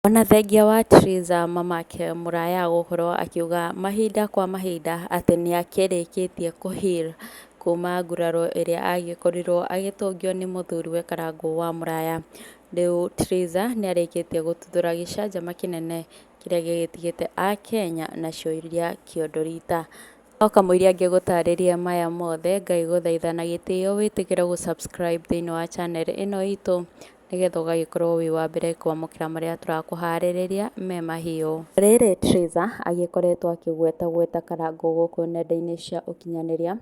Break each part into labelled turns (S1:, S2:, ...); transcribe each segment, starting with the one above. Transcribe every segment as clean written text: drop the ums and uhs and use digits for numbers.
S1: Ona thengia wa Triza mamake Mũraya gũkorwo akiuga mahinda kwa mahinda atĩ nĩakĩrĩkĩtie kũ heal kuma nguraro ĩrĩa agĩkorirwo agĩtũngio nĩ mũthuriwe Karangũ wa Mũraya. Rĩu Triza nĩarĩkĩtie gũtuthũra gĩcanjama kĩnene kĩrĩa gĩgĩtigĩte akenya na ciũria kĩondo rita. No kamũira ngĩgũtarĩria maya mothe, ngagĩgũthaitha na gĩtĩo wĩtĩkĩre gũ subscribe thĩinĩ wa channel ĩno itũ, nĩgetha ũgagĩkorwo wĩ wa mbere kwamũkĩra marĩa tũrakũharĩrĩria me mahiũ. Rĩrĩ Triza agĩkoretwo akĩgwetagweta Karangũ gũkũ nenda-inĩ cia ũkinyanĩria,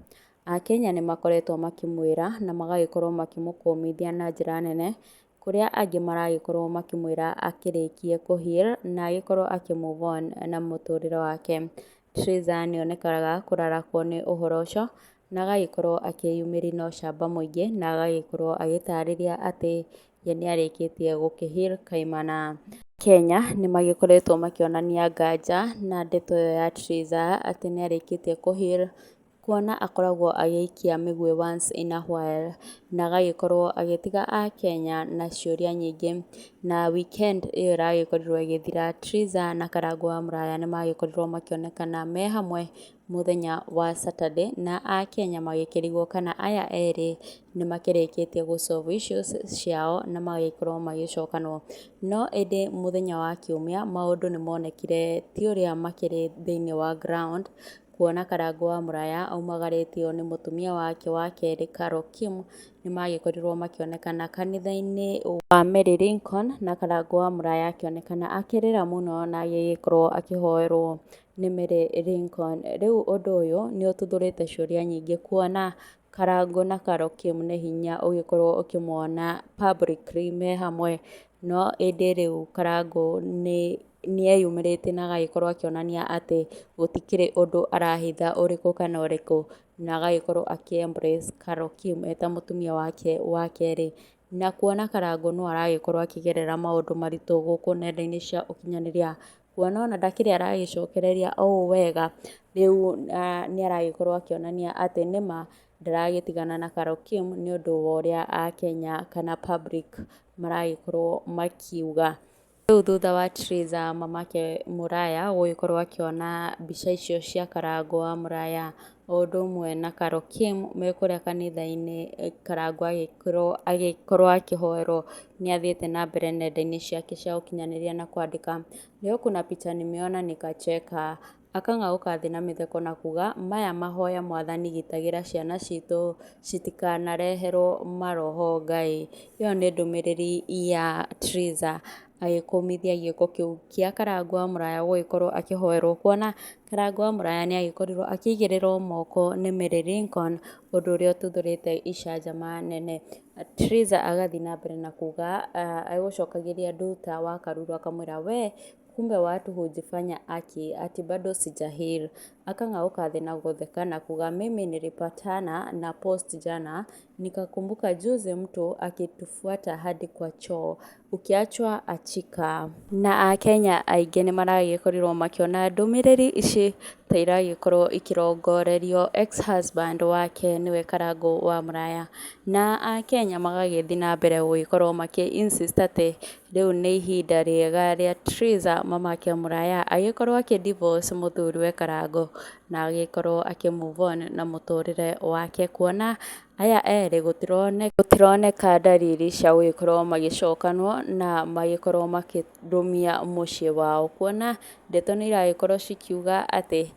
S1: akenya nĩ makoretwo makĩmwĩra na magagĩkorwo makĩmũkũmithia na njĩra nene, kũrĩa angĩ maragĩkorwo makĩmwĩra akĩrĩkie kũ heal na agĩkorwo akĩ move on na mũtũrĩre wake. Triza nĩonekaga kũrarakwo nĩ ũhoro ũcio na agagĩkorwo akĩyumĩria na ũcamba mũingĩ na agagĩkorwo agĩtarĩria atĩ ye nĩarĩkĩtie gũkĩ heal kaimana. Kenya nĩmagĩkoretwo makĩonania nganja na ndeto ĩyo ya Triza atĩ nĩarĩkĩtie kũ heal, kuona akoragwo agĩikia mĩguĩ once in a while na agagĩkorwo agĩtiga akenya na ciũria nyingĩ. Na weekend ĩyo ĩragĩkorirwo ĩgĩthira, Triza na Karangũ wa Mũraya nĩmagĩkorirwo makĩonekana me hamwe mũthenya wa Saturday, na akenya magĩkĩrigwo kana aya erĩ nĩmakĩrĩkĩtie gũ solve issues ciao na magagĩkorwo magĩcokanwo. No ĩndĩ mũthenya wa Kiumia maũndũ nĩmonekire ti ũrĩa makĩrĩ thĩinĩ wa ground, kuona Karangũ wa Mũraya aumagarĩtio nĩ mũtumia wake wa kerĩ Carol Kim, nĩmagĩkorirwo makĩonekana kanitha-inĩ wa Mary Lincoln, na Karangũ wa Mũraya akĩonekana akĩrĩra mũno na agĩgĩkorwo akĩhoerwo nĩ Mary Lincoln. Rĩu ũndũ ũyũ nĩ ũtuthũrĩte ciũria nyingĩ kuona Karangũ na Carol Kim nĩ hinya ũgĩkorwo ũkĩmona publicly me hamwe, no ĩndĩ rĩu Karangũ nĩeyumĩrĩtie na agagĩkorwo akĩonania atĩ gũtikĩrĩ ũndũ arahitha ũrĩkũ kana ũrĩkũ, na agagĩkorwo akĩ embrace Carol Kim eta mũtumia wake wa kerĩ. Na kuona Karangũ no aragĩkorwo akĩgerera maũndũ maritũ gũkũ nenda-inĩ cia ũkinyanĩria, kuona ona ndakĩrĩ aragĩcokereria o ũũ wega, rĩu nĩ aragĩkorwo akĩonania atĩ nĩma ndaragĩtigana na Carol Kim nĩ ũndũ wa ũrĩa akenya kana public maragĩkorwo makiuga. Rĩu thutha wa Triza mamake Mũraya gũgĩkorwo akĩona mbica icio cia Karangũ wa Mũraya o ũndũ ũmwe na Carol Kim me kũrĩa kanitha-inĩ, Karangũ agĩkorwo akĩhoerwo, nĩ athiĩte na mbere nenda-inĩ ciake cia ũkinyanĩria na kwandĩka, "Leo kuna picha nimeona nikacheka", akang'aũka thĩ na mĩtheko na kuga, "Maya mahoya mwathani gitagĩra ciana citũ citikanareherwo maroho Ngai." Ĩyo nĩ ndũmĩrĩri ya Triza agĩkũmithia gĩko kĩu kĩa Karangũ wa Mũraya gũgĩkorwo akĩhoerwo, kuona Karangũ wa Mũraya nĩ agĩkorirwo akĩigĩrĩrwo moko nĩ Mary Lincoln, ũndũ ũrĩa ũtuthũrĩte icanjama nene. Triza agathiĩ na mbere na kuga agũcokagĩria Nduta wa Karuru akamwĩra, "We kumbe watu hujifanya aki ati bado sija heal." Akang'aũka thĩ na gũtheka na kuga, "Mimi nilipatana na post jana nikakumbuka juzi mtu akitufuata hadi kwa choo, ukiachwa achika." Na akenya aingĩ nĩ maragĩkorirwo makĩona ndũmĩrĩri ici ta iragĩkorwo ikĩrongorerio ex-husband wake nĩwe Karangũ wa Mũraya, na akenya magagĩthiĩ na mbere gũgĩkorwo makĩ insist atĩ rĩu nĩ ihinda rĩega rĩa Triza mamake Mũraya agĩkorwo akĩ divorce mũthuriwe Karangũ na agĩkorwo akĩ move on na mũtũrĩre wake, kuona aya erĩ gũtironeka ndariri cia gũgĩkorwo magĩcokanwo na magĩkorwo makĩrũmia mũciĩ wao, kuona ndeto nĩ iragĩkorwo cikiuga atĩ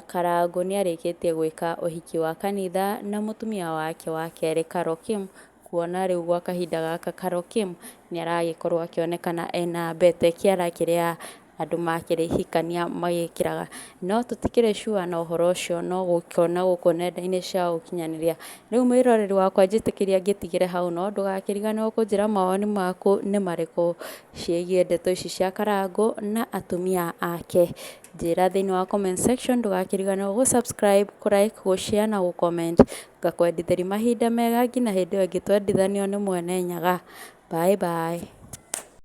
S1: Karangũ nĩ arĩkĩtie gwĩka ũhiki wa kanitha na mũtumia wake wa kerĩ Carol Kim, kuona rĩu gwa kahinda gaka Carol Kim nĩ aragĩkorwo akĩonekana ena mbete kĩara kĩrĩa andũ makĩrĩhikania magĩkĩraga. No tũtikĩrĩ sure na ũhoro ũcio, no gũkĩona gũkũ nenda-inĩ cia ũkinyanĩria. Rĩu mwĩroreri wakwa njĩtĩkĩria ngĩtigĩre hau, no ndũgakĩriganĩrwo kũnjĩra mawoni maku nĩ marĩkũ ciĩgiĩ ndeto ici cia Karangũ na atumia ake. Njĩra thĩinĩ wa comment section, ndũgakĩriganĩrwo gũ subscribe, kũ like, gũ share na gũ comment. Ngakwendithĩria mahinda mega nginya hĩndĩ ĩyo ĩngĩ twendithanio nĩ mwene Nyaga. Bye bye.